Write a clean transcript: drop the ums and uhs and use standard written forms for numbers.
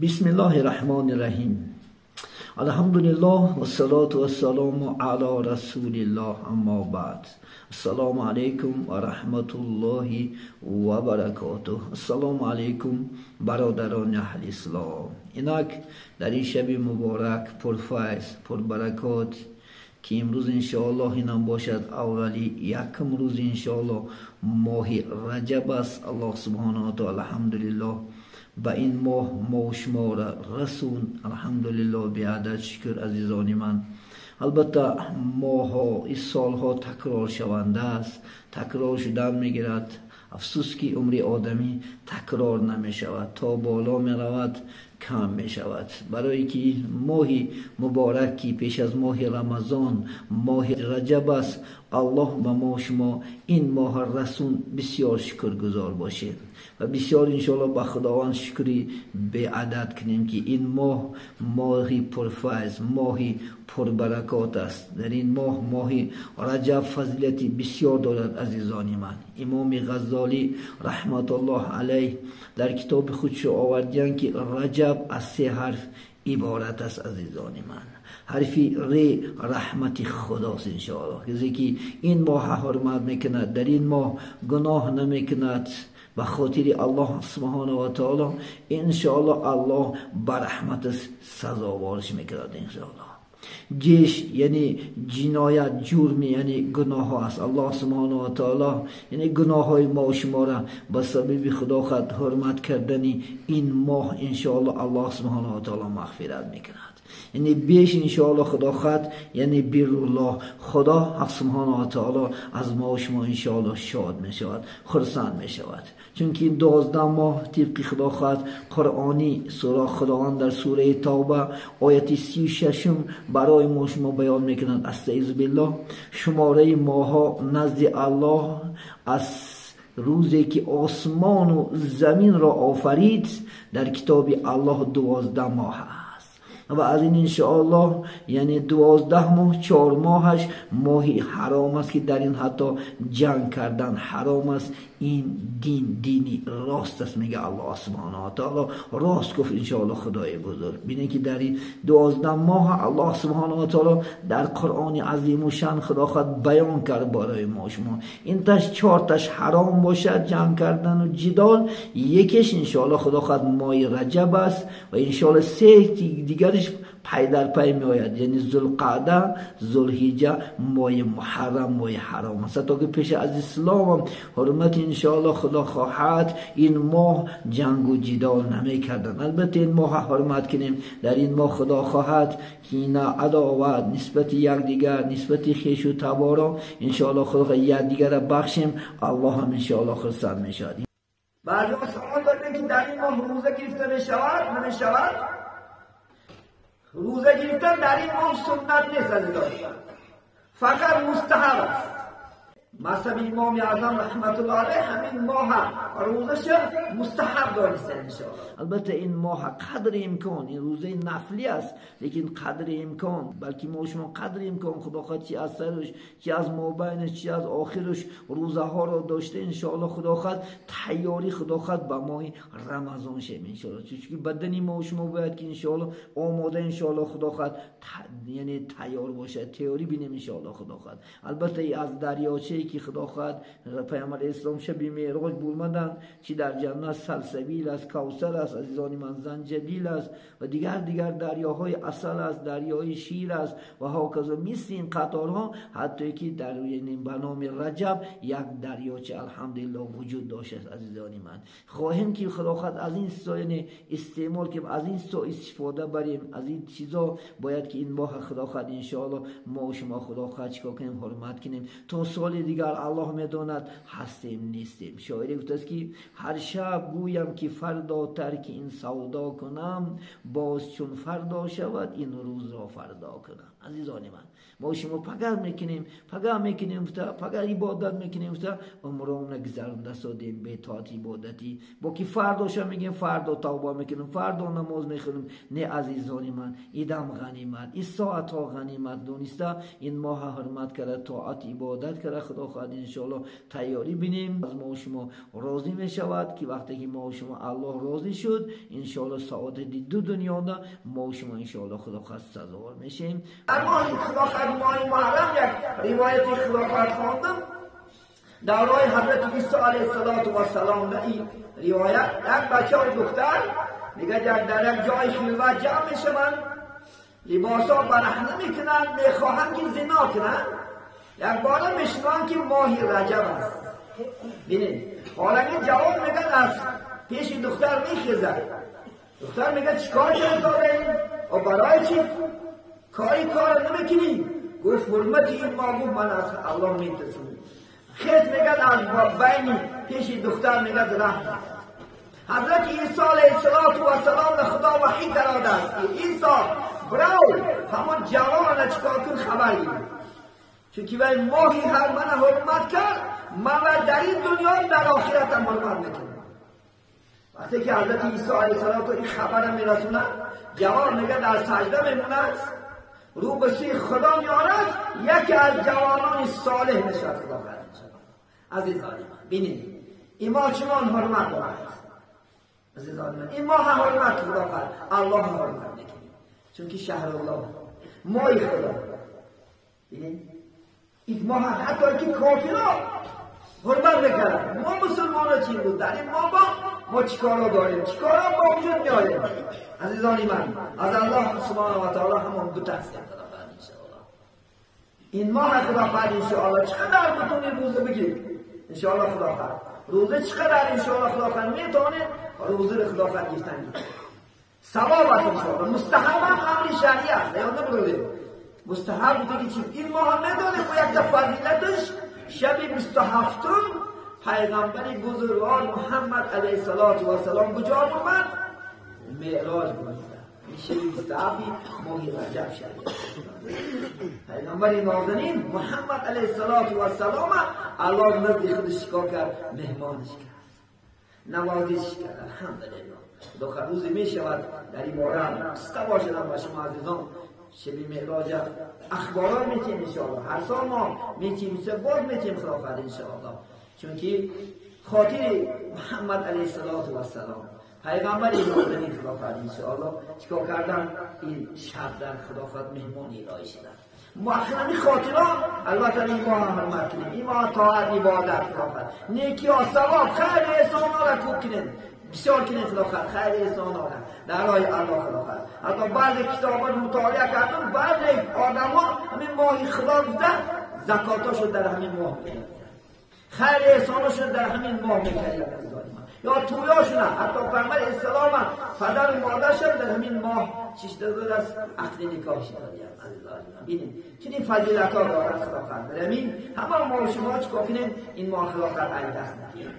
Бисмиллоҳи раҳмони раҳим. Алҳамдулиллоҳ вассалоту вассалому ало расулиллоҳ, аммо баъд. Ассалому алайкум ва раҳматуллоҳи ва баракотуҳ. Ассалому алайкум бародарони аҳли ислом. Инак дар ин шаби муборак, пурфайз, пурбаракот, ки имрӯз иншоаллоҳ инам бошад аввали якум рӯзи иншоаллоҳ моҳи Раҷаб аст. Аллоҳ субҳонаҳу ва таъола алҳамдулиллоҳ ба ин моҳ мо шуморо расунд. Алҳамдулиллоҳ, беадад шукр азизони ман. Албатта моҳҳо, ин солҳо такроршаванда аст, такрор шудан мегирад. Афсӯс ки умри одамӣ такрор намешавад, то боло меравад кам мешавад. Барое ки моҳи муборак, ки пеш аз моҳи Рамазон моҳи Раҷаб аст, Аллоҳ ба мо шумо ин моҳ расунд, бисёр шукргузор бошед ва бисёр иншоаллоҳ ба Худованд шукри беадад кунем, ки ин моҳ моҳи пурфайз, моҳи пурбаракот аст. Дар ин моҳ, моҳи Раҷаб, фазилати бисёр дорад азизони ман. Имоми Ғаззолӣ раҳматуллоҳ алайҳ дар китоби худ овардиянд, ки Раҷаб аз се ҳарф иборат аст азизони ман. Ҳарфи ре раҳмати Худост иншоаллоҳ. Касе ки ин моҳ ҳурмат мекунад, дар ин моҳ гуноҳ намекунад, ба хотири Аллоҳ субҳонаҳу ва таъоло иншоаллоҳ Аллоҳ ба раҳматаш сазовориш мекунад иншоаллоҳ. Ҷеш яъне ҷиноят, ҷурми яъне гуноҳҳо аст. Аллоҳ субҳонаҳу ва таъоло яъне гуноҳҳои мо шуморо ба сабаби Худо хад ҳурмат кардани ин моҳ иншоаллоҳ Аллоҳ субҳонаҳу ва таъоло мағфират мекунад. Яъне беш иншоаллоҳ Худо хад яъне бируллоҳ, Худо ҳақ субҳонаҳу ва таъоло аз мо шумо иншоаллоҳ шод мешавад, хурсанд мешавад. Чунки ин 12 моҳ тибқи Худо хад Қуръонӣ сура Худованд дар сураи Тавба ояти 36 барои мо шумо баён мекунад. Астаизу биллоҳ, шумораи моҳҳо назди Аллоҳ аз рӯзе ки осмону заминро офарид дар китоби Аллоҳ 12 моҳ аст. Ва аз ин иншоаллоҳ яъне 12 моҳ, 4 моҳаш моҳи ҳаром аст, ки дар ин ҳатто ҷанг кардан ҳаром аст. Ин дин дини рост аст, мега Аллоҳ субҳонаҳу ва таъоло. Рост гуфт иншоаллоҳ Худои бузург. Бинед ки дар ин 12 моҳ Аллоҳ субҳонаҳу ва таъоло дар Қуръони азимушшан Худо худ баён кард барои мо шумо. Ин таш 4 таш ҳаром бошад ҷанг кардану ҷидол, якеш иншоаллоҳ Худо худ моҳи Раҷаб аст ва иншоаллоҳ 3 дигарش пай дар пай меояд, яъне Зулқаъда, Зулҳиҷа, моҳи Муҳаррам, моҳи ҳаром аст. Ҳатто ки пеш аз ислом ҳурмати иншоаллоҳ Худо хоҳад ин моҳ ҷангу ҷидол намекарданд. Албатта ин моҳ ҳурмат кунем, дар ин моҳ Худо хоҳад ки ина адоват нисбати якдигар, нисбати хешу таборо иншоаллоҳ Худо якдигарро бахшем, Аллоҳ ҳам иншоаллоҳ хурсанд мешавад. Баъзеҳо савол доданд, ки дар ин моҳ рӯза гирифта мешавад, намешавад? Рӯза гирифтан дар ин моҳ суннат нест азизон, фақат мустаҳаб аст. Мазҳаби Имоми Аъзам раҳматуллоҳ алайҳ ҳамин моҳ рӯзаша мустаҳаб донистанд иншоаллоҳ. Албатта ин моҳ қадри имкон, ин рӯзаи нафлӣ аст, лекин қадри имкон, балки мо шумо қадри имкон Худо хоҳад чи аз сараш, чи аз мобайнаш, чи аз охираш рӯзаҳоро дошта иншоаллоҳ Худо хоҳад тайёрӣ Худо хоҳад ба моҳи Рамазон шем иншоаллоҳ. Чунки бадани мо шумо бояд ки иншоаллоҳ омода иншоаллоҳ Худо хоҳад яъне тайёр бошад, теорӣ бинем иншоаллоҳ Худо хоҳад. Албатта аз дарёчае ки Худо хоҳад Паёмбар ислом шаби меъроҷ бурмаданд, чи дар ҷаннат салсабил аст, кавсар аст азизони ман, занҷабил аст ва дигар дигар дарёҳои асал аст, дарёи шир аст ва ҳоказо. Мисли ин қаторҳо ҳатто ки дар ба номи Раҷаб як дарёча алҳамдулиллоҳ вуҷуд доштааст азизони ман. Хоҳем ки Худо хоҳад аз ин яъне истеъмол ки аз ин чизо истифода барем, аз ин чизо бояд ки ин моҳ Худо хоҳад иншоаллоҳ мо шумо Худо хоҳад чикор кунем, ҳурмат кунем то соли дигар Аллоҳ медонад ҳастем нестем. Шоире гуфтааст ки ҳар шаб гӯям ки фардо тарки ин савдо кунам, боз чун фардо шавад ин рӯзро фардо кунам. Азизони ман, мо шумо пагар мекунем, пагар мекунем, пагар ибодат мекунем, умромона гузаронда содем бетоат ибодатӣ. Бо ки фардоша мегем, фардо тавба мекунем, фардо намоз мехонем. Не азизони ман, идам ғанимат, ин соатҳо ғанимат дониста ин моҳа ҳурмат карда, тоат ибодат карда Худо خدا خواهد انشاءالله تیاری بینیم. از ما و شما راضی می شود که وقتی که ما و شما الله راضی شد انشاءالله سعادت دو دنیا دا ما و شما انشاءالله خدا خواهد سزاوار میشیم. اما خدا خواهد ماه محرم یک روایت خدا خواهد خواندم در راه حضرت عیسی علیه السلام در این روایت یک بچه و دختر میگه در یک جای خلوت جمع میشوند، لباسا برهنه میکنند، میخواهند که زنا کنند. یک باره میشنوند که ماه رجب است. ببینید حالا این جواب میگن از پیش دختر میخیزد. دختر میگه چیکار کردی و برای چی کاری کار نمیکنی؟ گفت حرمت این ماه بود، من از الله میترسم. خیز میگن از بین پیش دختر میگه رحم. حضرت عیسی علیه السلام به خدا وحی داده است که عیسی برو همون جوان چیکار کن خبر گیر، چون که وی ماهی هر من حرمت کرد، من در این دنیا در آخرت هم حرمت میکنم. وقتی که حضرت عیسی علیه السلام این خبر میرسونه، جوان میگه در سجده میموند، رو به سوی خدا میارد، یکی از جوانان صالح میشود خدا خواهد. عزیزان من ببینید این ماه چنان حرمت دارد. عزیزان من این ماه حرمت خدا خواهد، الله حرمت میکنیم، چون که شهر الله ماه خدا. ببینید این ماه حتی که کافرها حرمت میکردن، ما مسلمان ها چی بود در این ماه ما چیکارا داریم، چیکارا با وجود میاریم. عزیزان من از الله سبحانه و تعالی همون بترسیم خدا خواهد انشاءالله. این ماه خدا خواهد انشاءالله چقدر بتونید روزه بگیرید انشاءالله خدا خواهد روزه چقدر انشاءالله خدا خواهد میتونه روزه رو خدا خواهد گرفتن ثواب است انشاءالله. مستحب هم امر شرعی است، یاد نبرید مستحب بوده که چیز این ماه هم نداره که یک فضیلتش شب 27 پیغمبر بزرگوار محمد علیه السلام کجا آمد؟ معراج بود. این شب 27 ماه رجب شد. پیغمبر نازنین محمد علیه السلام الله نزد خودش چیکار کرد؟ مهمانش کرد، نوازش کرد. الحمدلله خدا روزی می شود در این باره قصه باشدم با شما عزیزان. شب معراج اخبارا میتیم انشاءالله، هر سال ما میتیم، باز میتیم خدا خواهد انشاءالله، چون که خاطر محمد علیه السلام پیغمبر نازنین خدا خواهد انشاءالله چیکار کردن؟ این شب در خدا خواهد مهمان الهی شدن. ما اخیراً خاطران البته این ماه حرمت کنیم، این ماه طاعت عبادت خدا خواهد نیکی ها ثواب خیر احسان ها را کوب کنیم، بسیار کنیم خدا خواهد خیر احسان ها را در راه الله خدا خواهد. حتی بعضی کتاب ها مطالعه کردم، بعضی آدم ها همین ماه خدا بودن زکاتاشو در همین ماه میکردن، خیر احساناشون در همین ماه میکردن یا تویاشونه. حتی پیغمبر اسلام پدر و مادرشون در همین ماه چیش داد از عقد نکاح شد. ببینید چنین فضیلت ها دارد خدا خواهد. در همین همه ما و شما چیکار کنیم؟ این ماه خدا خواهد علی دست ندیم.